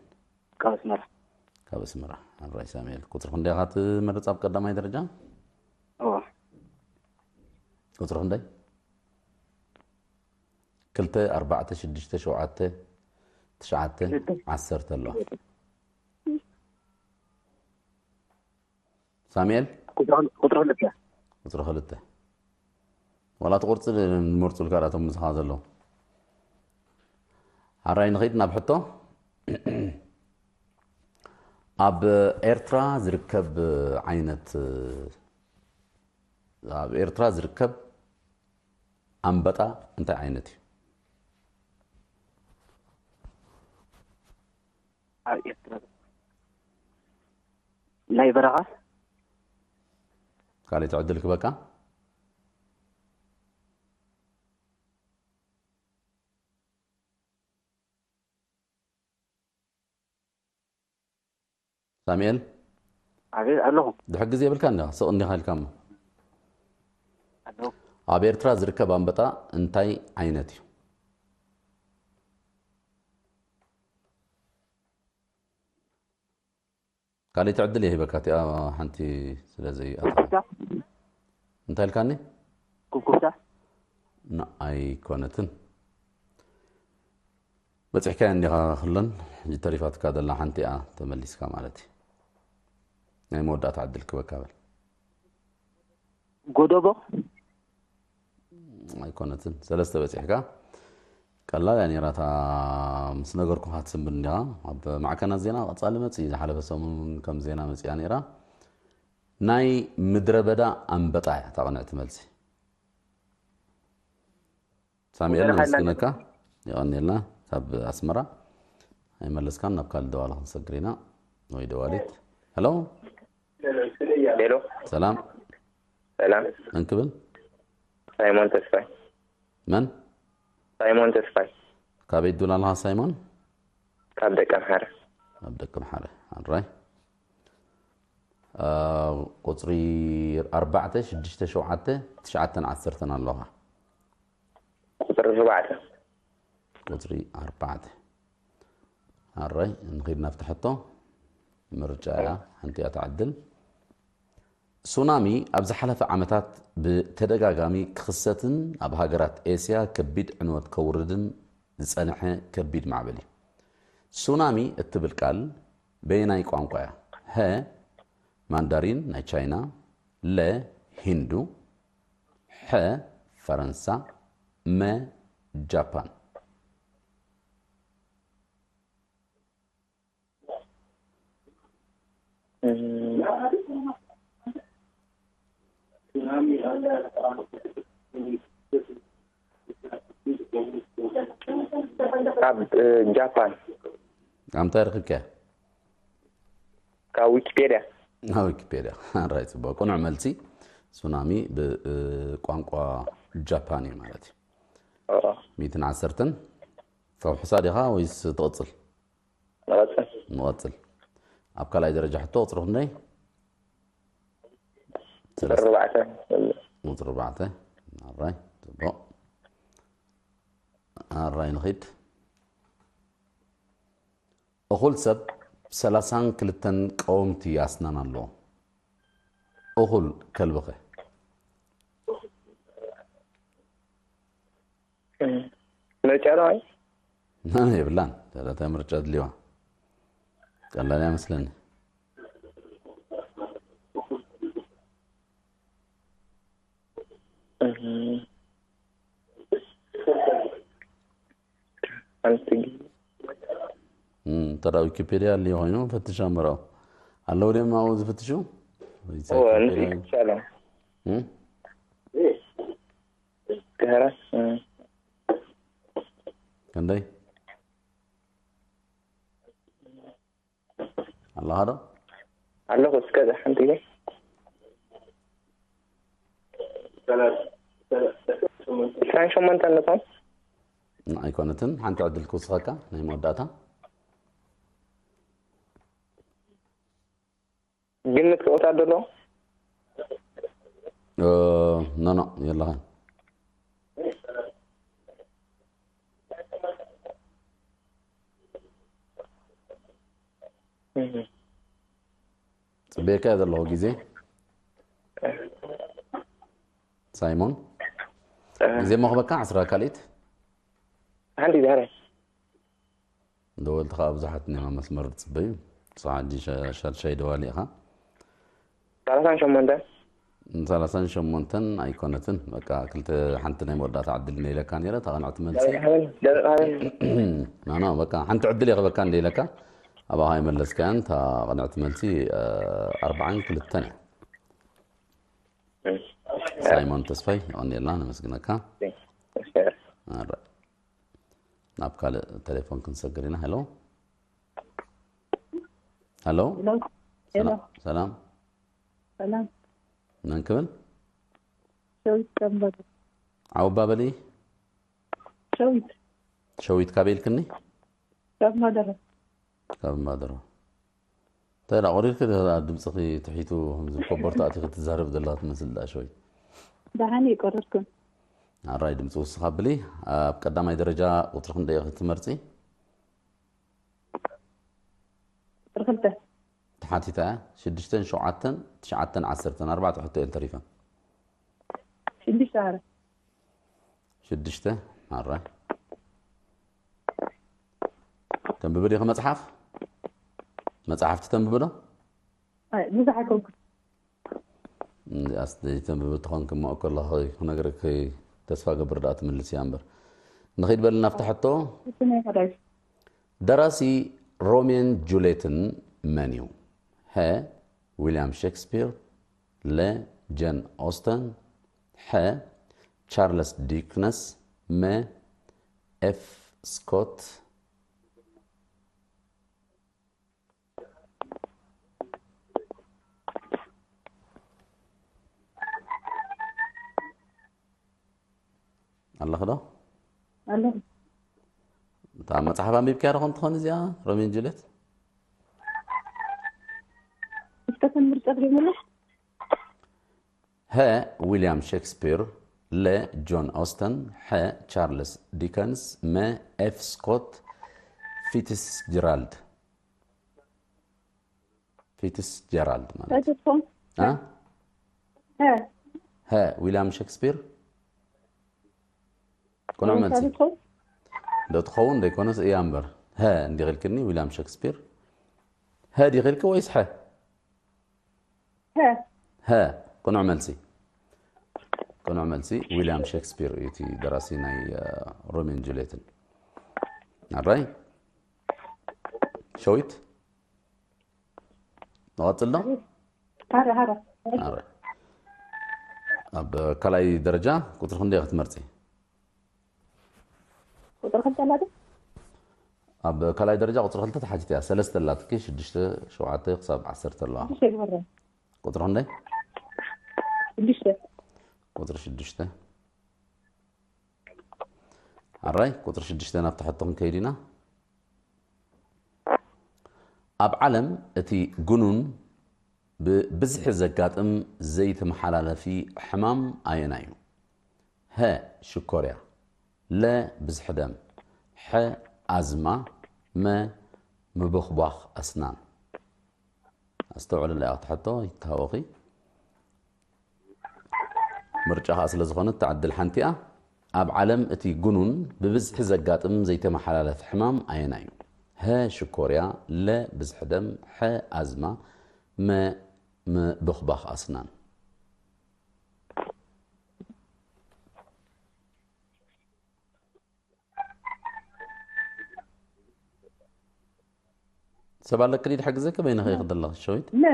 ካብ ኣስመራ። ካብ ኣስመራ። ኣራይ ሳሙኤል፣ ቁጽሪ ክንደይ ኢኻ ትመርጽ ኣብ ቀዳማይ ደረጃ? እዋ። ቁጽሪ ክንደይ? ክልተ፣ ኣርባዕተ፣ ሽዱሽተ፣ ሸውዓተ፣ ትሽዓተ፣ ክልተ። ዓሰርተ ኣለዋ። ሳሙኤል? ቁጽሪ ክል-፣ ቁጽሪ ክልተ። ቁጽሪ ክልተ። ዋላ እቲ ቁርጺ ንመርጹልካ ዳቶም ምሳኻ ዘለዉ። ኣራይ ንኸይድ ናብ ሕቶ። ኣብ ኤርትራ ዝርከብ ዓይነት፣ ኣብ ኤርትራ ዝርከብ ኣንበጣ እንታይ ዓይነት እዩ? ኣብ ኤርትራ ናይ በረኻ። ካልእ ዕድል ክበካ። ሳሙኤል? ኣቤት፣ ኣለኹ። ድሕር ግዜ የብልካ እንዲኻ፣ ስቕ እንዲኻ ኢልካ እሞ። ኣለኹ። ኣብ ኤርትራ ዝርከብ ኣንበጣ እንታይ ዓይነት እዩ? ካልእ ዕድል እየ ሂበካ፣ እቲኣ ሓንቲ ስለ ዘይኣተወ። ኩኩፍታ? እንታይ ኢልካኒ? ኩኩፍታ? ና፣ ኣይኮነትን። በጺሕካዮ እንዲኻ ክለን፣ ሕጂ ተሪፋትካ ዘላ ሓንቲ እያ ተመሊስካ ማለት እዩ። ናይ መወዳእታ ዕድል ክበካ በል። ጎደቦ? ኣይኮነትን። ሰለስተ በጺሕካ። ቀላል እያ ነይራ እታ ምስ ነገርኩኻ ትስንብድ እንዲኻ። ኣብ ማዕከናት ዜና ቀጻሊ መጽኢ፣ ዝሓለፈ ሰሙን እውን ከም ዜና መጺኣ ነይራ። ናይ ምድረ በዳ ኣንበጣ እያ እታ ቅንዕቲ መልሲ። ሳሙኤል ምድረ ነመስግነካ። የቐንየልና። ካብ ኣስመራ ኣይመለስካን፣ ናብ ካልእ ደዋላ ክንሰግር ኢና። ወይ ደዋሊት። ሄሎ። ሄሎ። ሰላም። ሰላም። መን ክብል? ሳይሞን ተስፋይ። መን? ሳይሞን ተስፋይ። ካበይ ትብል ኣለኻ ሳይሞን? ካብ ደቀ ምሓረ። ካብ ደቀ ምሓረ። ኣራይ። አ፣ ቁጽሪ ኣርባዕተ፣ ሽዱሽተ፣ ሸውዓተ፣ ትሽዓተን ዓሰርተን ኣለኻ። ቁጽሪ ኣርባዕተ። ቁጽሪ ኣርባዕተ። ኣራይ፣ ንኺድ ናብቲ ሕቶ። ምርጫ እያ፣ ሓንቲ እያ ትዓድል። ሱናሚ ኣብ ዝሓለፈ ዓመታት ብተደጋጋሚ ክኽሰትን ኣብ ሃገራት ኤስያ ከቢድ ዕንወት ከውርድን ዝጸንሐ ከቢድ ማዕበል እዩ። ሱናሚ እትብል ቃል በየናይ ቋንቋ እያ? ሀ፣ ማንዳሪን ናይ ቻይና፣ ለ፣ ሂንዱ፣ ሐ፣ ፈረንሳ፣ መ፣ ጃፓን። እም፣ ካብ፣ እ፣ ጃፓን። ካብ ምንታይ ረኺብካያ? ካብ ዊኪፔድያ። ናብ ዊኪፔድያ። ኣራይ፣ ጽቡቕ። ቅኑዕ መልሲ፣ ሱናሚ ብ-፣ እ፣ ቋንቋ ጃፓን እዩ ማለት እዩ። ኦ። ሚእትን ዓሰርተን፣ ተውሕሳ ዲኻ ወይስ ትቕጽል? ንቐጽል። ንቐጽል። ኣብ ካልኣይ ደረጃ ሕቶ ቁጽሪ ክንደይ? ቁጽሪ ኣርባዕተ። ቁጽሪ ኣርባዕተ። ኣራይ፣ ጽቡቕ። ኣራይ ንኺድ። እኹል ሰብ ሰላሳን ክልተን ቀወምቲ ኣስናን ኣለዎ። እኹል ከልብኸ? ምርጫ ዶ ኣይ? የብላን። ተረታ ምርጫ ድልዋ። ቀላል እያ መስለኒ። እም። ሓንቲ ግ-፣ እም፣ ተራ ዊኪፔድያ ኣልዩ ኮይኑ ፈትሽ ኣምበራው። ኣለዉ ድዮም ኣብኡ ዝፍትሹ? ወይ ኦ፣ ሳይት ንሱ ዊኪፔድያ? ይፍትሽ ኣሎ። እም? ከህራ? እም። ክንደይ? ኣለኻ ዶ? ኣለኹ፣ እስከ እዛ ሓንቲ ግዜ። ዕስራን ሸሞንተን ነቶም? ኣይኮነትን፣ ሓንቲ ዕድል ክውስኸካ፣ ናይ መወዳእታ። ግምት ክቕታ ደሎ? እ፣ ኖ፣ ኖ፣ የለኻን። እህ። ቤካ ዘለኹ ግዜ ሳይሞን፣ ግዜ መኽበካ ዓስራ ካልኢት። ሓንቲ ዛረ ደወልቲ ከዓ ብዙሓት እኒኻ መስመር ዝፅበዩ። ሰዓት ሻድሻይ ደዋሊ ኢኻ። ሰላሳን ሸሞንተን ሰላሳን ሸሞንተን ኣይኮነትን። በቃ ክልተ ሓንቲ ናይ መወዳእታ ዕድል ነይለካ ነይረ። እታ ቅንዕቲ መልሲ ናና በቃ ሓንቲ ዕድል የኽበካ እንደይለካ ኣባኻ ይመለስካያን። እታ ቅንዕቲ መልሲ ኣርባዓን ክልተን እያ። ሳይሞን ተስፋይ የቐንየልና፣ ነመስግነካ። ኣረ፣ ናብ ካልእ ቴሌፎን ክንሰግር ኢና። ሄሎ፣ ሄሎ፣ ሄሎ፣ ሄሎ። ሰላም፣ ሰላም። ሰላም። መን ክብል? ሸዊት ከምበሉ። ዓውባ በሊ። ሸዊት ሸዊት ካበይ ኢልክኒ? ከምበደረ። ካብ ማደሮ። እንታይ ደኣ ቆሪርክ? ድምፅኺ ትሒቱ ከምዚ ኮቦርታ ኣቲ ክትዛረብ ዘለኻ ትመስል ደኣ ሸዊት። ደሓን ይቆረርኩም። ኣራይ ድምፂ ውስኻ ብሊ። ኣብ ቀዳማይ ደረጃ ቁፅሪ ክንደይ ኢኺ ትመርፂ? ቁፅሪ ክልተ። ተሓቲታ እያ። ሽዱሽተን ሸውዓተን ትሽዓተን ዓሰርተን ኣርባዕተ ሕቶ እየን ተሪፈን። ሽዱሽተ ኣረ። ሽዱሽተ ኣራይ። ተንብቢ ዲኺ መፅሓፍ? መፅሓፍቲ ተንብቢ ዶ? ኣይ፣ ብዙሕ ኣይኮንኩን። እንዲኣስ ዘይተንብቢ ትኾንኪ እሞ እኮ ኣለኺ ክነግረኪ ተስፋ ገብር ደኣ ትምልስያ እምበር። ንኺድ በልና ኣብታ ሕቶ። እቲ ናይ ሓዳሽ ደራሲ ሮሜን ጁሌትን መን እዩ? ሀ ዊልያም ሼክስፒር፣ ለ ጀን ኦስተን፣ ሐ ቻርለስ ዲክነስ፣ መ ኤፍ ስኮት። ኣለኺ ዶ? ኣሎ። እታ መጽሓፍ ኣንቢብካያ ዶ ኾን ትኾን እዚኣ ሮሚዮን ጁልየት? እስከ ተምርጸት ጀምሮ። ሀ ዊልያም ሼክስፒር፣ ለ ጆን ኦስተን፣ ሐ ቻርልስ ዲከንስ፣ መ ኤፍ ስኮት ፊትስጀራልድ። ፊትስጀራልድ ማለት ኣይተስፎም። አ? ሀ ሀ ዊልያም ሼክስፒር። ቁኑዕ መልሲ። ተስፎም። ዶ ትኸውን ዘይኮነስ እያ እምበር። ሀ እንዲኺልክኒ ዊልያም ሼክስፒር። ሀ ዲኺልኪ ወይስ ሐ? ሀ ሀ ቁኑዕ መልሲ። ቁኑዕ መልሲ ዊልያም ሼክስፒር እዩ እቲ ደራሲ ናይ እ፣ ሮሚዮን ጁልየትን። ኣራይ ሸዊት ንቐጽል ዶ? ሀረ ሀረ። ኣራይ ኣብ ካልኣይ ደረጃ ቁጽሪ ክንደይ ክትመርጺ? ቁጥር ክልተ ኣላትም። ኣብ ካልኣይ ደረጃ ቁጽሪ ክልተ ተሓቲት እያ። ሰለስተ ኣላትኪ፣ ሽዱሽተ፣ ሸውዓተ ክሳብ ዓሰርተ ኣለዋ። ሽዱሽተ ግበረ። ቁጽሪ ክንደይ? ሽዱሽተ። ቁጽሪ ሽዱሽተ። ኣራይ ቁጽሪ ሽዱሽተ ናብ ትሕቶ ክንከይድ ኢና። ኣብ ዓለም እቲ ግኑን ብብዝሒ ዘጋጥም ዘይተመሓላለፊ ሕማም ኣየናይ እዩ? ሀ ሽኮርያ፣ ለ ብዝሒ ደም፣ ሐ ኣዝማ፣ መ ምብኽቧኽ ኣስናን። ኣስተውዕልላ እያ ክትሕቶ ይተሃወኺ። ምርጫ ኸኣ ስለ ዝኾነት ትዕድል ሓንቲ እያ። ኣብ ዓለም እቲ ግኑን ብብዝሒ ዘጋጥም ዘይተመሓላለፊ ሕማም ኣየናይ እዩ? ሀ ሽኮርያ፣ ለ ብዝሒ ደም፣ ሐ ኣዝማ፣ መ ምብኽባኽ ኣስናን። ሰብ ኣለክዲ ድሕግዘኪ በይንኺ ኢኺ ዘለኺ ሸዊት? መ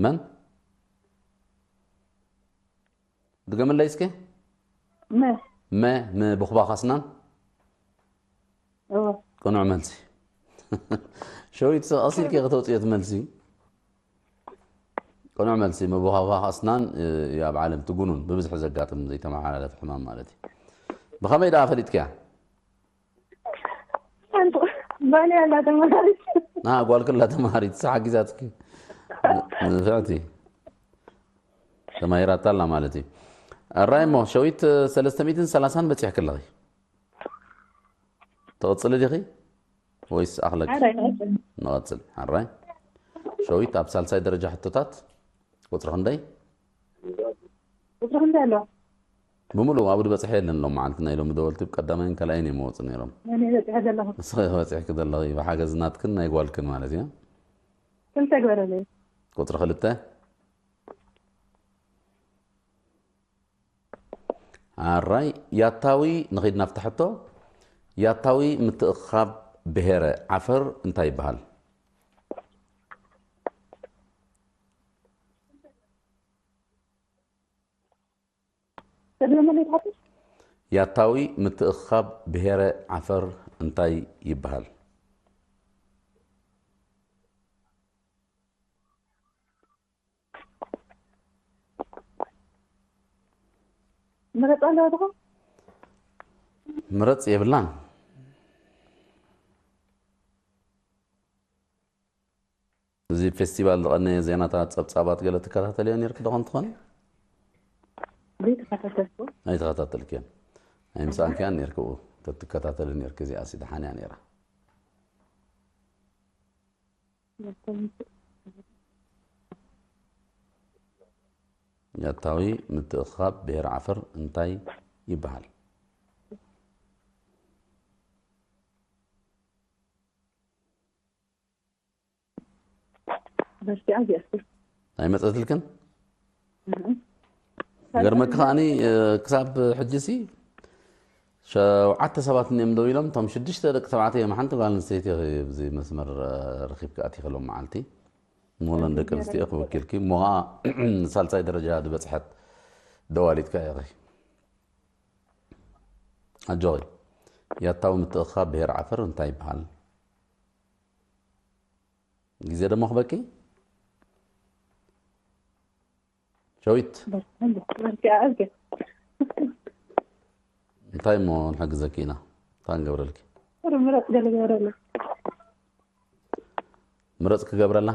መን? ድገምለይ እስኪ። መ መ ምብኽባኽ ኣስናን? እወ ቅኑዕ መልሲ። ሸዊት ቀስ ኢልኪ ኢኺ ተውፅዮ እቲ መልሲ። ቅኑዕ መልሲ ምብኽባኽ ኣስናን እዩ ኣብ ዓለም እቲ ግኑን ብብዝሒ ዘጋጥም ዘይተመሓላለፊ ሕማም ማለት እዩ። ብኸመይ ደኣ ፈሊጥክያ? ሓንቲ ጓል እያ ኣላ ተመሃሪት። ና ጓልኪ ኣላ ተምሃሪት ሓጊዛትኪ። ንፍዕቲ ተማሂራታ ኣላ ማለት እዩ። ኣራይ እሞ ሸዊት ሰለስተ ሚእትን ሰላሳን በፂሕኪ ኣለኺ። ትቕፅሊ ዲኺ ወይስ ኣኽለኪ? ሓደ ኣይትቐጽል። ንቐፅል። ኣራይ ሸዊት፣ ኣብ ሳልሳይ ደረጃ ሕቶታት ቁጽሪ ክንደይ? ቁፅሪ ክንደይ ኣሎ? ብምሉእ ኣብኡ ዝበፅሐ የለን። ሎም መዓልቲ ናይ ሎሚ ደወልቲ ቀዳማይን ካልኣይን እዮም መወፁ ነይሮም። እኔ በፂሐ ዘለኹ። ንስኺ ኢኺ በፂሕኪ ዘለኺ፣ ብሓገዝ ናትክን ናይ ጓልክን ማለት እዩ። ክልተ ግበረለይ። ቁፅሪ ክልተ። ኣራይ፣ ያታዊ፣ ንኺድ ናብቲ ሕቶ። ያታዊ ምትእኻብ ብሄረ ዓፈር እንታይ ይበሃል? ተድገመለይ ትሓትሽ? ያታዊ ምትእኻብ ብሄረ ዓፈር እንታይ ይበሃል? ምረፅ ኣለዋ ትኾን? ምረፅ የብላን። እዚ ፌስቲቫል ዝቐነየ ዜናታት፣ ጸብጻባት ገለ ትከታተልዮ ነርኪ ዶ ኾን ትኾኒ? ዘይተኸታተልኩ። ኣይተኸታተልክዮን። ኣይምስኣንክያን ነርኪ፣ ተትከታተሊ ነርኪ፣ እዚኣሲ ደሓን እያ ነይራ። ያታዊ ምትእኽኻብ ብሄር ዓፈር እንታይ ይበሃል? በስቲኣ እዚኣስ ኣይመጸትልክን? ገርመክ ከዓኒ፣ እ፣ ክሳብ ሕጂ ሲ ሸውዓተ ሰባት እኒኦም ደው ኢሎም፣ እቶም ሽዱሽተ ደቂ ተባዕትዮ እዮም። ሓንቲ ጓል ኣንስተይቲ ኣብዚ መስመር፣ እ፣ ረኺብኪ ኣቲኺ ሎም መዓልቲ። ሞለን ደቂ ኣንስትዮ ክወኪልኪ። እሞ ኸዓ ሳልሳይ ደረጃ ዝበጽሐት ደዋሊትካ ኢኺ። ኣጆኺ። ያታዊ ምትእኽኻብ ብሄር ዓፈር እንታይ ይበሃል? ግዜ ደሞ ክበኪ? ሸዊት፣ በስቲኣ እዝገ እንታይ እሞ ንሕግዘኪ ኢና? እንታይ ንገብረልኪ? ሩ ምረፅ ገለ ገበረሉ። ምረፅ ክገብረላ?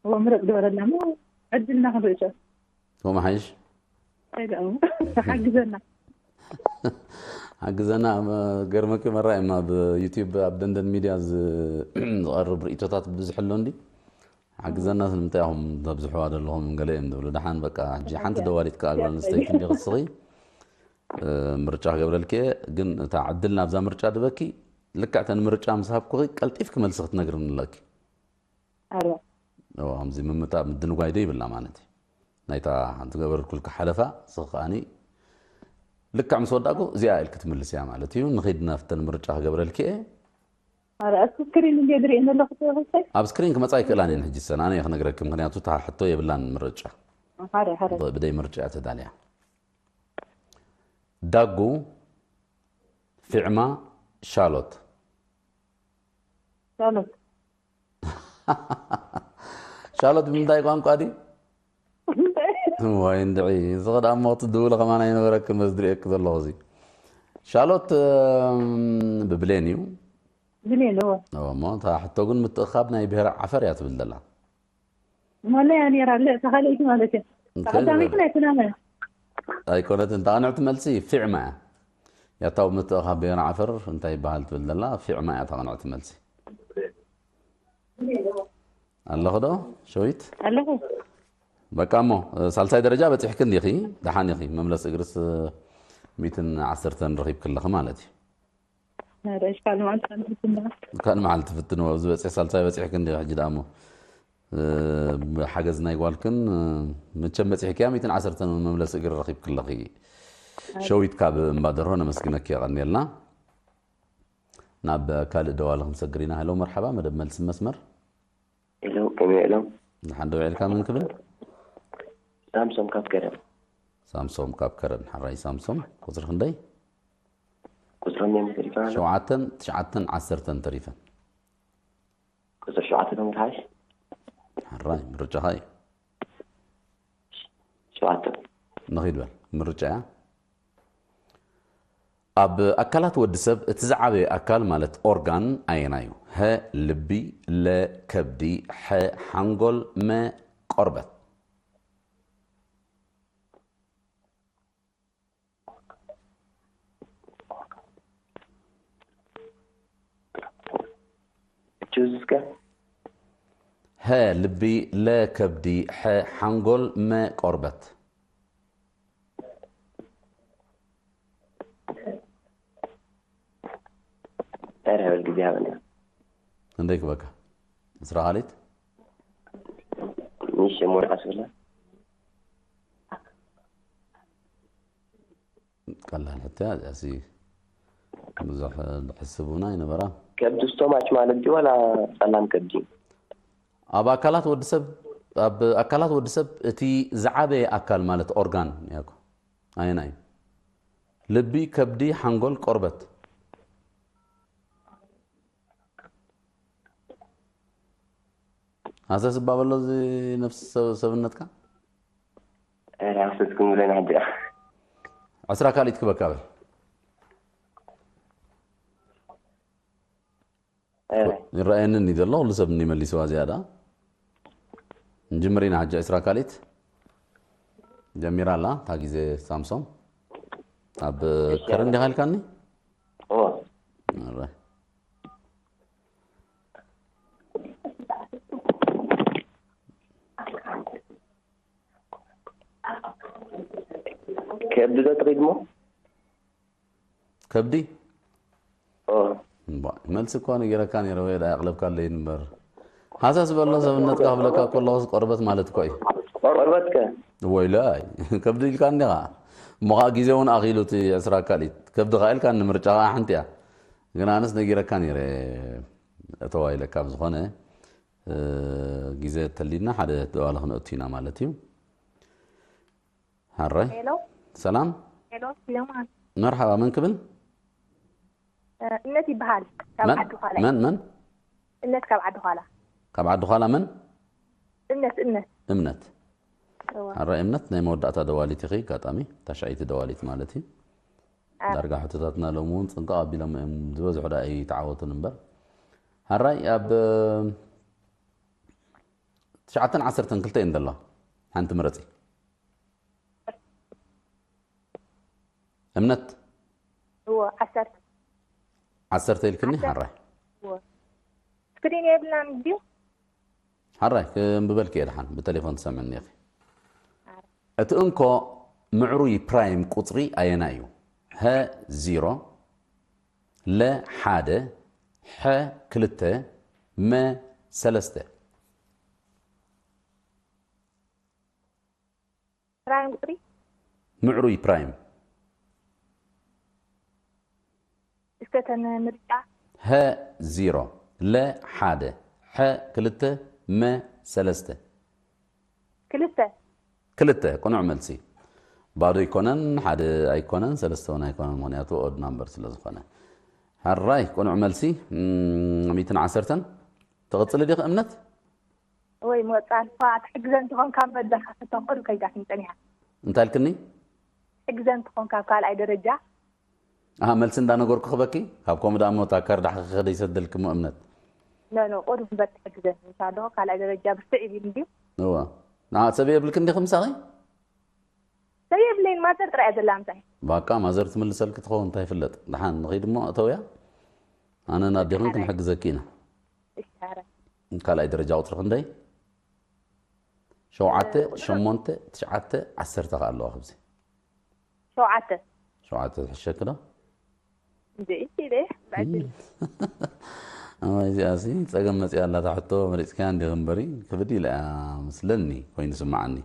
እዎ ምረፅ ገበረላ። እሞ ዕድልና ክንርእሶ። ከምኡ ሓይሽ? ኣይደእሙ። ሓግዘና። ሓግዘና። ገርመኪ መራ እማ ኣብ ዩቲዩብ ኣብ ደንደን ሚድያ ዝ-፣ ዝቐርብ ርእይቶታት ብዙሕ ኣሎ እንዲ። ሓግዘና፣ ንምንታይ ኢኹም ተብዝሕዋ ዘለኹም ገለ እዮም ዝብሉ። ደሓን በቃ፣ ሕጂ ሓንቲ ደዋሊት ከኣ ጓል ኣንስተይቲ እንዲ ክትስኺ፣ እ፣ ምርጫ ክገብረልኪ እየ። ግን እታ ዕድል ናብዛ ምርጫ ድበኪ፣ ልክዕ ተን ምርጫ ምስ ሃብኩኺ ቀልጢፍኪ መልሲ ክትነግርኒ ኣለኪ። ኣረ እዋ፣ ከምዚ ምምታ ምድንጓይ ዶ ይብላ ማለት እዩ። ናይታ ሓንቲ ገበርኩልካ ሓለፋ፣ ስኽ ከኣኒ ልክዕ ምስ ወዳእኩ እዚኣ ኢልክ ትምልስ እያ ማለት እዩ። ንኺድ ናብተን ምርጫ ክገብረልኪ እየ። ኣረ ኣብ ስክሪን እንደ ዝርእየን ዘለኹ ተወሰይ ኣብ ስክሪን ክመጻ ይክእላን እየን ሕጂ ሰን ኣነ እየ ክነግረኪ፣ ምክንያቱ እታ ሕቶ የብላን ምርጫ። ሓደ ሓደ ብ-፣ ብደይ ምርጫ እያ ተዳልያ። ዳጉ፣ ፊዕማ፣ ሻሎት። ሻሎት ሻሎት ብምንታይ ቋንቋ ድዩ? ወይ እንድዒ፣ እዚ ኸ ደኣ እሞ ክትድውሊ ከማን ኣይነበረክን፣ በዚ ዝርእየኪ ዘለኹ እዚ። ሻሎት፣ እም፣ ብብሌን እዩ። ብሌን እዎ። እዎ፣ እሞ እታ ሕቶ ግን ምትእኻብ ናይ ብሄረ ዓፈር እያ ትብል ዘላ። እሞ ኣለያ ነይራ፣ ኣለ፣ እታ ካልኣይቲ ማለት እያ። እታ ቀዳመይቲ ናይ ኩናማ እያ። ኣይኮነትን፣ እታ ቅንዕቲ መልሲ ፊዕማ እያ። ያታዊ ምትእኻብ ብሄረ ዓፈር እንታይ ይበሃል ትብል ዘላ፣ ፊዕማ እያ እታ ቅንዕቲ መልሲ። ኣለኹ ዶ ሸዊት? ኣለኹ። በቃ እሞ፣ ሳልሳይ ደረጃ በፂሕኪ እንዲኺ፣ ደሓን ኢኺ። መምለሲ እግርስ ሚእትን ዓሰርተን ረኺብኪ ኣለኺ ማለት እዩ። ናዳ እሽካል ማለት ከምትትና ካልእ መዓልቲ ትፍትንዎ፣ ኣብዚ በፂሕ ሳልሳይ በፂሕኪ እንዲኺ ሕጂ ደኣ እሞ። እ፣ ብሓገዝ ናይ ጓልክን፣ እ፣ መቸም በፂሕክያ ሚእትን ዓሰርተን እውን መምለሲ እግሪ ረኺብኪ ኣለኺ። ሸዊት ካብ እምባደርሆ ነመስግነኪ፣ የቐንየልና። ናብ ካልእ ደዋሊ ክንሰግር ኢና። ሄሎ፣ መርሓባ፣ መደብ መልሲ መስመር። ሄሎ፣ ከመይ ውዒሎም? ደሓን ዶ ውዒልካ? መን ክብል? ሳምሶም ካብ ከረን። ሳምሶም ካብ ከረን። ሓራይ ሳምሶም፣ ቁፅሪ ክንደይ? ቁፅሮም እዮም ተሪፋ። ሸውዓተን፣ ትሽዓተን፣ ዓሰርተን ተሪፈን። ቁፅሪ ሸውዓተ ዶ ምትሓሽ? ሓራይ ምርጫኻ እዩ። ሸውዓተ። ንኺድ በል። ምርጫ እያ። ኣብ ኣካላት ወዲ ሰብ እቲ ዝዓበየ ኣካል ማለት ኦርጋን ኣየናይ እዩ? ሀ ልቢ፣ ለ ከብዲ፣ ሐ ሓንጎል፣ መ ቆርበት። ቹዝ እስከ። ሀ ልቢ፣ ለ ከብዲ፣ ሐ ሓንጎል፣ መ ቆርበት። ኧረ፣ ሕል ግዜ ሃበና። ክንደይ ክበካ? ዕስራ ካልኢት? ንሽ ሞርዓስ ብላ። ቀላል ሕቶ እያ እዚኣሲ። ብዙሕ ዝሕስብ እውን ኣይነበራ። ከብዲ ስቶማች ማለት ድዩ ዋላ ጸላም ከብዲ? ኣብ ኣካላት ወዲ ሰብ፣ ኣብ ኣካላት ወዲ ሰብ እቲ ዝዓበየ ኣካል ማለት ኦርጋን እያ እኮ። ኣየናይ እዩ? ልቢ፣ ከብዲ፣ ሓንጎል፣ ቆርበት። ሃሰስ እባ በሎ እዚ ነፍሲ ሰብ-፣ ሰብነትካ። ኧረ፣ ሃሰስኩም ብለና ሕጂ። ዕስራ ካልኢት ክበካ በል። ኧረ። ይረኣየኒ እንዲ ዘሎ ኩሉ ሰብ እንዲ መሊስዋ ዝያዳ። ንጅምር ኢና ሕጂ ዕስራ ካልኢት። ጀሚራ ኣላ እታ ግዜ ሳምሶም። ኣብ እሺ፣ ከረን ዲኻ ኢልካኒ? ኦ። ኣረ። ከብዲ ዶ ትኺድ እሞ? ከብዲ? ኦ። እምባ፣ መልሲ እኳ ነጊረካ ነይረ ወይ ደኣ ኣቕለብካለይ እምበር። ሃሰስ በሎ ሰብነትካ ክብለካ ከለኹስ ቆርበት ማለት እኮ እዩ። ቆርበትከ? ወይላይ፣ ከብዲ ኢልካ እንዲኻ። እሞ ኸዓ ግዜ እውን ኣኺሉ እቲ ዕስራ ካልኢት። ከብዲ ኸዓ ኢልካ ንምርጫ ኸዓ ሓንቲ እያ። ግን ኣነስ ነጊረካ ነይረ እተዋ ኢለካ። ብዝኾነ፣ እ፣ ግዜ ተሊና ሓደ ደዋሊ ክነእቱ ኢና ማለት እዩ። ሓራይ። ሄሎ። ሰላም። ሄሎ፣ ስሌማን። መርሓባ፣ መን ክብል? እ፣ እምነት ይበሃል። ካብ መን? ዓዲ ዃላ። መን፣ መን? እምነት ካብ ዓዲ ዃላ። ካብ ዓዲ ዃላ መን? እምነት፣ እምነት። እምነት። እወ። ሓራይ እምነት፣ ናይ መወዳእታ ደዋሊት ኢኺ፣ ኣጋጣሚ፣ ታሽዐይቲ ደዋሊት ማለት እዩ። ኣረ። ዳርጋ ሕቶታትና ሎሚ እውን ጽንቅቕ ኣቢሎም እዮም፣ ዝበዝሑ ደኣ ኣይተዓወቱን እምበር። ሓራይ ኣብ ትሽዓተን ዓሰርተን ክልተ እየን ዘለዋ። ሓንቲ ምረጺ። እምነት። እወ፣ ዓሰርተ። ዓሰርተ ኢልክኒ? ዓሰርተ። ሓራይ። እወ። ስክሪን የብልናን ድዩ? ሓራይ፣ ክንብበልኪ እየ ደሓን፣ ብቴሌፎን ትሰምዕኒ ኢኺ። ኣረ። እቲ እንኮ ምዕሩይ ፕራይም ቁጽሪ ኣየናይ እዩ? ሀ ዜሮ፣ ለ ሓደ፣ ሐ ክልተ፣ መ ሰለስተ። ፕራይም ቁጽሪ? ምዕሩይ ፕራይም። እስከ ተን ምርጫ። ሀ ዜሮ፣ ለ ሓደ፣ ሐ ክልተ፣ መ ሰለስተ። ክልተ። ክልተ፣ ቅኑዕ መልሲ። ባዶ ኣይኮነን፣ ሓደ ኣይኮነን፣ ሰለስተ እውን ኣይኮነን፣ ምኽንያቱ ኦድ ናምበር ስለ ዝኾነ። ሓራይ፣ ቅኑዕ መልሲ። እም፣ ሚእትን ዓሰርተን። ትቕጽሊ ዲኺ እምነት? ወይ መጻልፋ ትሕግዘን ትኾንካ እምበር፣ ደሓ ከተንቆል ከይዳትኒ ጸኒሓ። እንታይ ኢልክኒ? ትሕግዘን ትኾንካ ኣብ ካልኣይ ደረጃ። ኣሃ፣ መልሲ እንዳነገርኩ ክበኪ? ካብ ከምኡ ደኣ እሞ እታ ካርድ ሓኺኺ ደይሰደልኪ እሞ እምነት። ኖ፣ ኖ፣ ቁሩብ እምበር ትሕግዘን። እንሻ ኣለኹ ካልኣይ ደረጃ ብርትዕ ይብል እንድዩ። እዋ። ንዓ ሰብ የብልክን ዲኺ ምሳኺ? ሰብ የብለይን፣ ማዘር ጥራይ እያ ዘላ ምሳይ። ባቃ ማዘር ትምልሰልኪ ትኸውን እንታይ ይፍለጥ። ደሓን ንኺድ እሞ እተውያ። ኣነን ኣዴኽን ክንሕግዘኪ ኢና። እሺ፣ ሓራይ። ካልኣይ ደረጃ ቁጽሪ ክንደይ? ሸውዓተ፣ እ፣ ቁጽሪ ሸሞንተ፣ ትሽዓተ፣ ዓሰርተ ከኣ ኣለዋ ኣብዚ። ሸውዓተ። ሸውዓተ ትሕሸኪ ዶ? እንዴ፣ ኢለ፣ ባዕዲ። እም። እሞ እዚኣሲ ጸገም መጺኣ ኣላ፣ እታ ሕቶ መሪጽክያ እንዲኺ እምበሪ፣ ክብድ ኢላ እያ መስለኒ፣ ኮይኑ ስምዓኒ።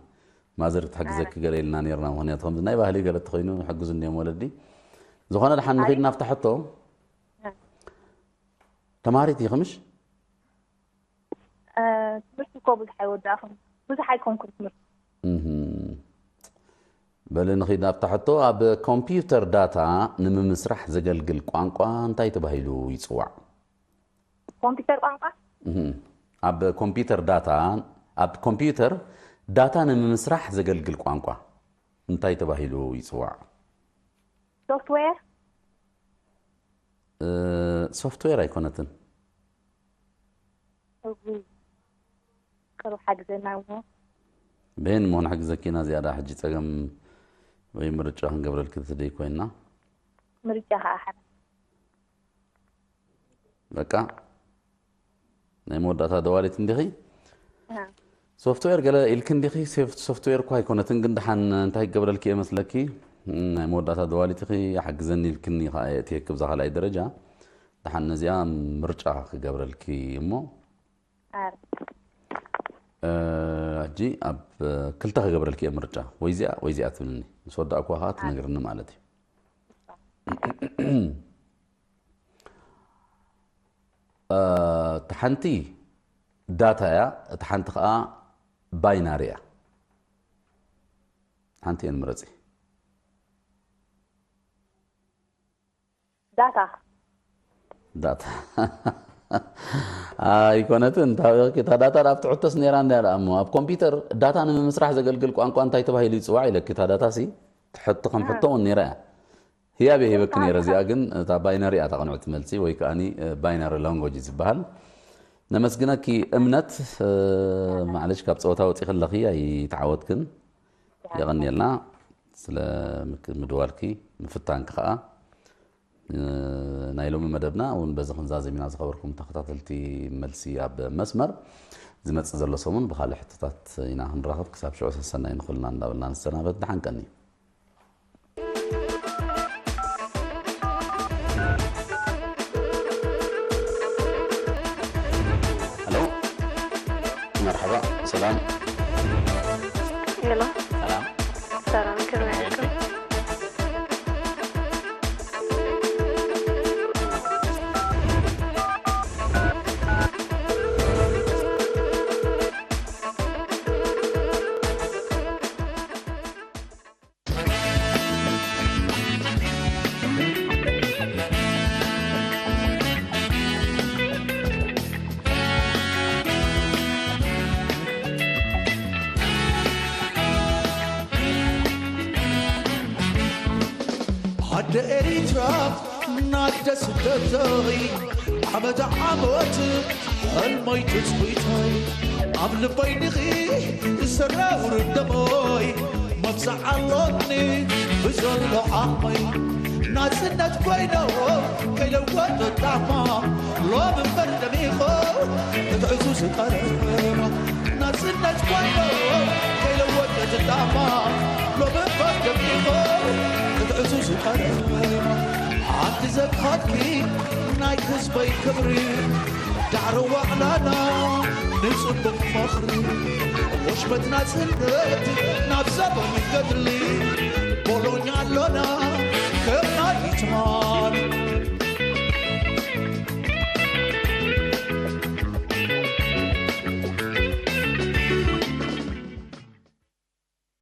ማዘር ክትሕግዘኪ ኣረ። ገለ ኢልና ኔርና፣ ምኽንያቱ ከምዚ ናይ ባህሊ ገለ እንተኾይኑ ይሕግዙ እንድዮም ወለዲ። ዝኾነ ደሓን ንኺድ ኣይ። ናብታ ሕቶ። እ። ተማሃሪት ኢኺ ምሽ? እ፣ ትምህርቲ እኮ ብዙሕ ኣይወዳእኹን። ብዙሕ ኣይኮንኩን ትምህርቲ። እህም። በሊ ንኺድ ናብታ ሕቶ፣ ኣብ ኮምፒውተር ዳታ ንምምስራሕ ዘገልግል ቋንቋ እንታይ ተባሂሉ ይጽዋዕ? ኮምፒውተር ቋንቋ? እህም። ኣብ ኮምፒውተር ዳታ፣ ኣብ ኮምፒውተር ዳታ ንምምስራሕ ዘገልግል ቋንቋ እንታይ ተባሂሉ ይጽዋዕ? ሶፍትዌር? እ፣ ሶፍትዌር ኣይኮነትን። እውይ፣ ቅሩብ ሓግዘና እሞ። በየን እሞ ንሕግዘኪ ኢና ዝያዳ ሕጂ ጸገም ወይ ምርጫ ክንገብረልኪ ትደይ ኮይና። ምርጫ ከኣ ሓ-። በቃ ናይ መወዳእታ ደዋሊት እንዲኺ። ሶፍትዌር ገለ ኢልክን ዲኺ? ሶፍትዌር እኳ ኣይኮነትን፣ ግን ደሓን እንታይ ክገብረልኪ እየ መስለኪ? ናይ መወዳእታ ደዋሊትኺ ሓግዘኒ ኢልክኒ ከዓ እየ እትየክብ ዛ ካልኣይ ደረጃ። ደሓን ነዚኣ ምርጫ ክገብረልኪ እሞ ሕጂ ኣብ ክልተ ክገብረልኪ እየ ምርጫ፣ ወይ ዚኣ ወይ ዚኣ ትብልኒ። ምስ ወዳእኩዋ ከዓ ትነግርኒ ማለት እዩ። እቲ ሓንቲ ዳታ እያ፣ እቲ ሓንቲ ከዓ ባይናሪ እያ። ሓንቲ እየን ምረፂ። ዳታ። ዳታ ኣይኮነትን። እታ ዳታ ኣብቲ ሕቶስ ነይራ እንድያ ደኣ እሞ፣ ኣብ ኮምፒውተር ዳታ ንምምስራሕ ዘገልግል ቋንቋ እንታይ ተባሂሉ ይፅዋዕ ኢለኪ። እታ ዳታ ሲ ሕቶ ከም ሕቶ እውን ነይራ እያ። ህያብ እየ ሂበኪ ነይረ። እዚኣ ግን እታ ባይነሪ እያ እታ ቅንዕቲ መልሲ፣ ወይ ከዓኒ ባይነሪ ላንጎጅ ዝበሃል። ነመስግነኪ እምነት። ማዕለሽ ካብ ፀወታ ወፂኺ ኣለኺ፣ ኣይተዓወትክን። የቐንየልና ስለ ምክ- ምድዋልኪ ምፍታንኪ ከዓ። ናይ ሎሚ መደብና እውን በዚ ክንዛዘም ኢና። ዝኸበርኩም ተኸታተልቲ መልሲ ኣብ መስመር፣ ዝመፅእ ዘሎ ሰሙን ብኻልእ ሕቶታት ኢና ክንራኸብ። ክሳብ ሽዑ ሰሰናይ ንኹልና እንዳበልና ንሰናበት። ደሓን ቀኒ። ሄሎ፣ መርሓባ፣ ሰላም። ሄሎ፣ ሰላም። ሰላም፣ ከመይ ኣለኩም? ኣደ ኤሪትራ ናደ ስደተይ ዓመት ዓመት ሕልመይ ትጽቢተይ ኣብ ልበይ ዲኺ ዝሰራውር ደመይ መብዛዕ ኣሎኒ ብዘሎ ዓቕመይ ናጽነት ኮይኖ ከይለወጥ ጣማ ሎም እምበር ደሚኾ ክትዕዙ ዝጠረማ ናጽነት ኮይኖ ከይለወጥ ጣማ ሎም እምበር ደሚኾ ክትዕዙ ዝጠረማ ሓንቲ ዘግሃድኪ ናይ ህዝበይ ክብሪ ዳዕሮ ዋዕላና ንጽቡቕ ምኽሪ ወሽመት ናጽነት ናብ ዘበን ገድሊ